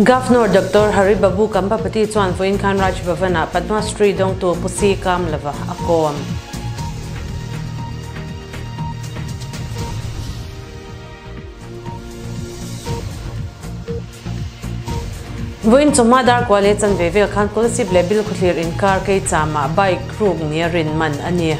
Governor Doctor Hari Babu Kambhampati chuan vawiin khan Raj Bhavan-ah Padma Shri dawngtu Pu Si Kamlova a kawm. Vawiin chawhma dar kua leh chanve vel khan Kolasib leh Bilkhawthlir inkar Keichamah bike ruk nia rin man a ni.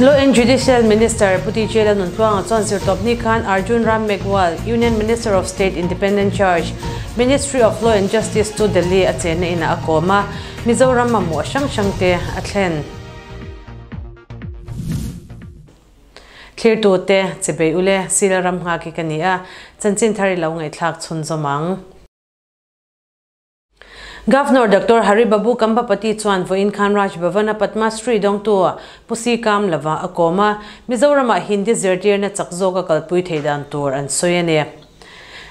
Law and Judicial Minister Pu TJ Lalnuntluanga chuan zirtawpni khan Arjun Ram Meghwal, Union Minister of State Independent Charge, Ministry of Law and Justice chu Delhi a chenna inah a kawm a, Mizoram mamawh hrang hrangte a thlen. Thlirtute, Chibei ule, Sila ram nghak hi ka ni a, chanchin thar i lo ngaihthlak chhunzawm ang. Governor Doctor Hari Babu Kambhampati chuan vawiin khan Raj Bhavan-a Padma Shri dawngtu Pu Si Kamlova a kawm a, Mizoramah Hindi zirtirna chak zawka kalpui theih dan tur an sawi a ni.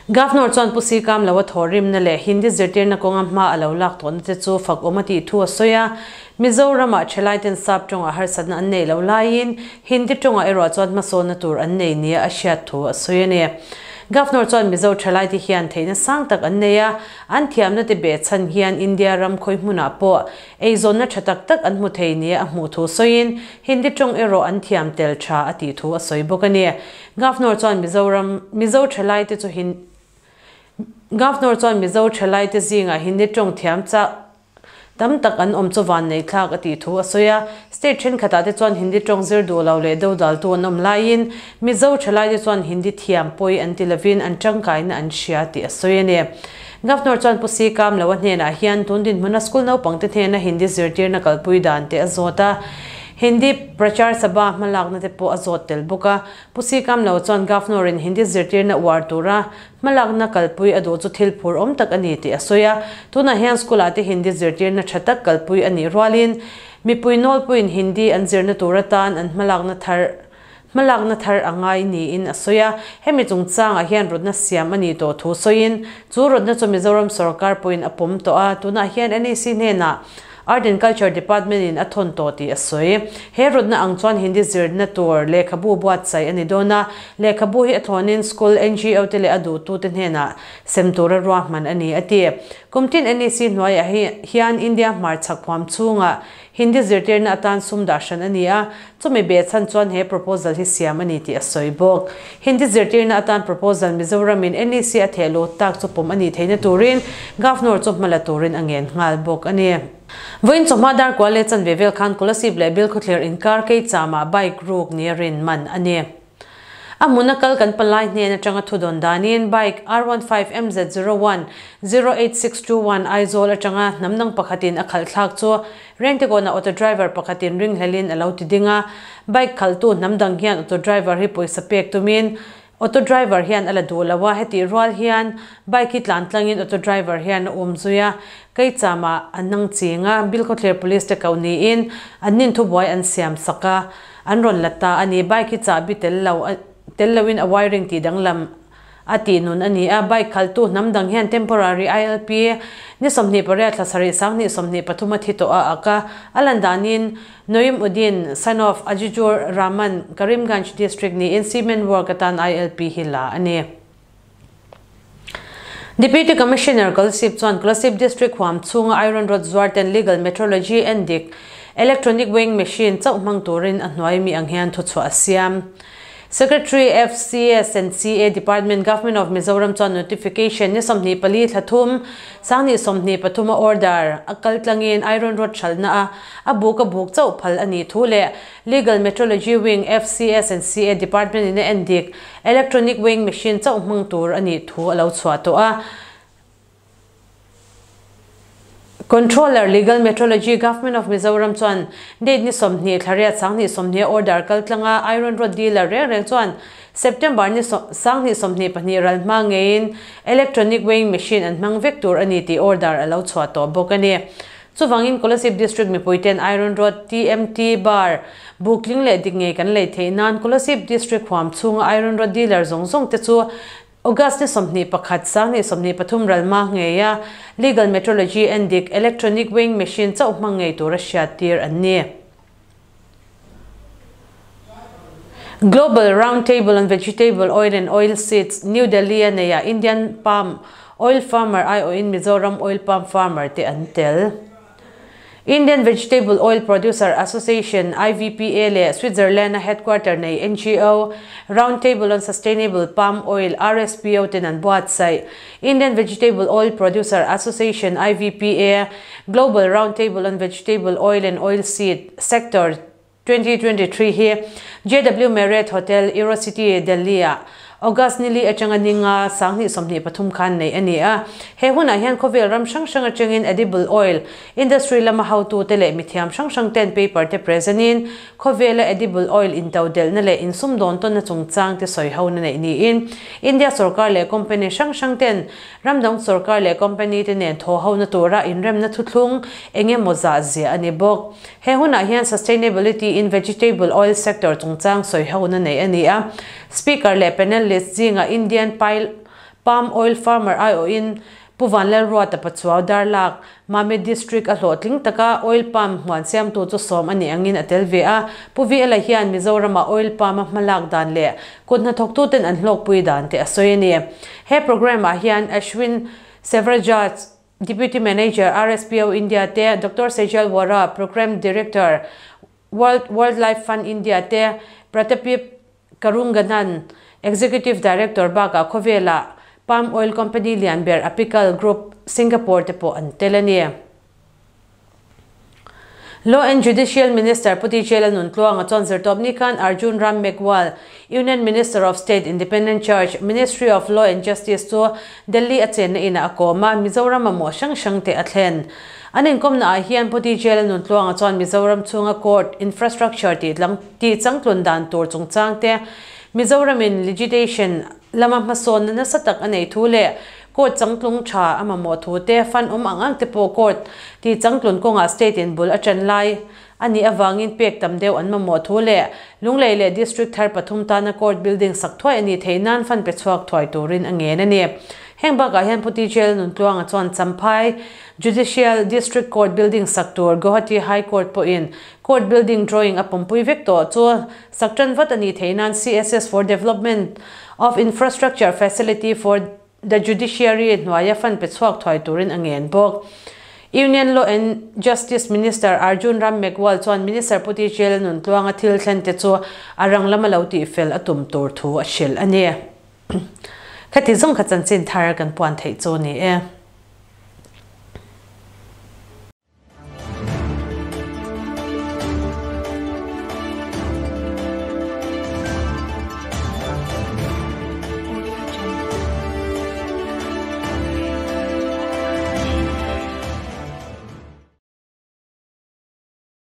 Governor chuan Pu Si Kamlova thawhrimna leh Hindi zirtirna kawnga hma a lo lak tawhna te chu fak awm a tih thu a sawi a, Mizoramah thalaiten sap tawngah harsatna an neih loh laiin Hindi tawngah erawh chuan hmasawnna tur an nei nia a hriat thu a sawi a ni. Governor chuan Mizo thalaite hian theihna sang tak an nei a, an thiamna te beh chhan hian India ram khawi hmunah pawh eizawnna tha tak tak an hmu thei nia a hmuh thu sawiin Hindi tawng erawh an thiam tel tha a tih thu a sawi bawk a ni. Governor chuan Mizoram Mizo thalaite chu Governor chuan Mizo thalaite zingah Hindi tawng thiam chak Tam tak an awm chu vanneih thlak a tih thu a sawi a, state thenkhatah te chuan Hindi tawng zir duh lo leh dodaltu an awm laiin Mizo thalaite chuan Hindi thiam pawi an ti lovin an tangkaina an hria tih a sawi a ni. Governor chuan Pu Si Kamloa hnenah hian tun dinhmuna school naupangte hnena Hindi zirtirna kalpui dan te a zawt a, Hindi Prachar Sabha hmalakna te pawh a zawt tel bawk a. Pu Si Kamloa chuan Governor-in Hindi zirtirna uar tura Hmalakna kalpui a duh chu thil phur awm tak a ni tih a sawi a, tunah hian school-ah te Hindi zirtirna tha tak kalpui a nih rualin mipui nawlpuiin Hindi an zirna tur atan an hmalakna thar hmalakna thar a ngai niin a sawi a. Hemi chungchangah hian rawtna siam a nih tawh thu sawiin chu rawtna chu Mizoram sawrkar pawhin a pawm tawh a, tunah hian NEC hnenah Art and Culture Department in a thawn tawh tih a sawi. He rawtna ang chuan Hindi zirna tur lehkhabu buatsaih a ni dawn a, lehkhabu hi a thlawnin school, NGO te leh a duhtute hnenah sem tura ruahman a ni, a ti. Kum tin NEC hnuaiah hian India hmarchhak huam chhungah Hindi zirtirna atan sum dah hran a ni a, chumi behchhan chuan he proposal hi siam a ni tih a sawi bawk. Hindi zirtirna atan proposal Mizoramin NEC a theh lut tak chu pawm a nih theihna turin Governor chu hma la turin a ngen nghal bawk a ni. Vawiin chawhma dar kual leh chanve vel khan Kolasib leh Bilkhawthlir inkar Keichamah bike ruk nia rin man a ni. A hmuna kal kan palai hnen atanga thudawn danin bike R15 MZ01 08621 Aizawl atanga hnamdang pakhatin a khalh thlak chu Rengtekawna auto driver pakhatin ringhlelin a lo ti ding a, bike khalhtu hnamdang hian auto driver hi pawisa pek tumin auto driver hian a la duh lo a, hetih rual hian bike hi tlan tlangin auto driver hian a um zui a, Keichamah an nang ching a, Bilkhawthlir Police te koh niin an nin thubuai an siam sak a, an rawn la ta a ni. Bike hi chahbi tel lo tel loin a wiring tih danglam a tih nun a ni a, bike khalhtu hnam dang hian temporary ILP ni 28 thla sarih 2023 a thi tawh a ak a, a lan danin Noim Uddin, son of Ajijur Rahman, Karimganj district niin cement work atan ILP hi la a ni. Deputy Commissioner Kolasib chuan Kolasib District huam chhunga Iron Rod zuar ten Legal Metrology endik Electronic Weighing Machine chauh hmang turin a hnuai mi ang hian thuchhuah a siam. Secretary FCS and CA Department Government of Mizoram chuan notification ni 24 thla thum 2023 a order a kal tlangin Iron Rod hralhna a a buk a buk chauh phal a nih thu leh Legal Metrology Wing FCS and CA Department in a endik Electronic Weighing Machine chauh hmang tur a nih thu a lo chhuah tawh a. Controller, Legal Metrology, Government of Mizoram chuan date ni 20 thla riat 2020 a order kal tlanga Iron Rod dealer reng reng chuan September ni 2022 ral hma ngeiin Electronic Weighing Machine an hmang vek tur a ni tih order a lo chhuah tawh bawk a ni. Chuvangin Kolasib District mipuiten Iron Rod, TMT, Bar, buk tling leh dik ngei kan lei theih nan Kolasib District huam chhunga Iron Rod dealer zawng zawng te chu August ni 21 2023 ralma ngeia Legal Metrology endik Electronic Weighing Machine chauh hmang ngei tura hriat tir an ni. Global Roundtable on Vegetable Oil and Oil Seeds, New Delhi a neihah Indian Palm Oil Farmer aiawhin Mizoram Oil Palm Farmer te an tel. Indian Vegetable Oil Producer Association, IVPA, leh Switzerland a headquarter nei NGO, Roundtable on Sustainable Palm Oil, RSPO, ten an buatsaih. Indian Vegetable Oil Producer Association, IVPA, Global Roundtable on Vegetable Oil and Oilseed Sector 2023 hi JW Marriott Hotel, Aerocity, Delhi-ah August nili atanga ninga 2023 khan nei a ni a. He hunah hian khawvel ram hrang hrang atangin edible oil industry lama hotute leh mithiam hrang hrang ten paper te present in khawvela edible oil intodelhna leh insumdawn tawnna chungchang te sawi ho na neih niin India sorkar leh company hrang hrang ten Ramdang sorkar leh company te nen thaw hona tura inremna thuthlung eng emaw zah ziah a ni bawk. He hunah hian Sustainability in Vegetable Oil Sector chungchang sawi hona nei a ni a. Speaker leh panelist zingah Indian Palm Oil Farmer aiawhin Pu Vanlalruata Pachuau Darlak, Mamit District a hlawhtling taka oil palm hmuan siamtu chu sawm a nih angin a tel ve a. Pu VL-a hian Mizoramah oil palm a hmalak dan leh kut hnathawktuten an hlawkpui dan te a sawi a ni. He programme-ah hian Ashwin Sevrajaj, Deputy Manager, RSPO India te, Doctor Sejal Wara, Programme Director, World Wildlife Fund India te, Pratapip Karunganan, Executive Director bakah khawvelah Palm Oil Company lian ber Apical Group, Singapore te pawh an tel a ni. Law and Judicial Minister Pu DJ Lalnuntluanga chuan zirtawpni khan Arjun Ram Meghwal, Union Minister of State Independent Charge, Ministry of Law and Justice chu Delhi a chenna inah a kawm a, Mizoram mamawh hrang hrang te a thlen. An inkawmna ah hian Pu DJ Lalnuntluanga chuan Mizoram chhunga court infrastructure tih changtlun dan tur chungchang te, Mizoramin ligitation lama hmasawnna nasa tak a neih thu leh court changtlung tha a mamawh thu te, fund awm ang ang te pawh court tih changtlun kawngah state in bul a ṭan lai a nih avangin pek tam deuh an mamawh thu leh Lunglei leh district thar pathum tana court building sak thuai a nih theih nan fund pe chhuak thuai turin a ngen a ni. Heng bakah hian Pu TJ Lalnuntluanga chuan Champhai Judicial District Court building sak tur Guwahati High Court pawhin court building drawing a pawmpui vek tawh chu sak tan vat a nih theih nan CSS for Development of Infrastructure Facility for the Judiciary hnuaia fund pe chhuak thuai turin a ngen bawk. Union Law and Justice Minister Arjun Ram Meghwal chuan Minister Pu TJ Lalnuntluanga thil thlen te chu a rang lama lo tihfel a tum tur thu a hrilh a ni. Khati zawng kha chanchin thar kan puan theih chu a ni e.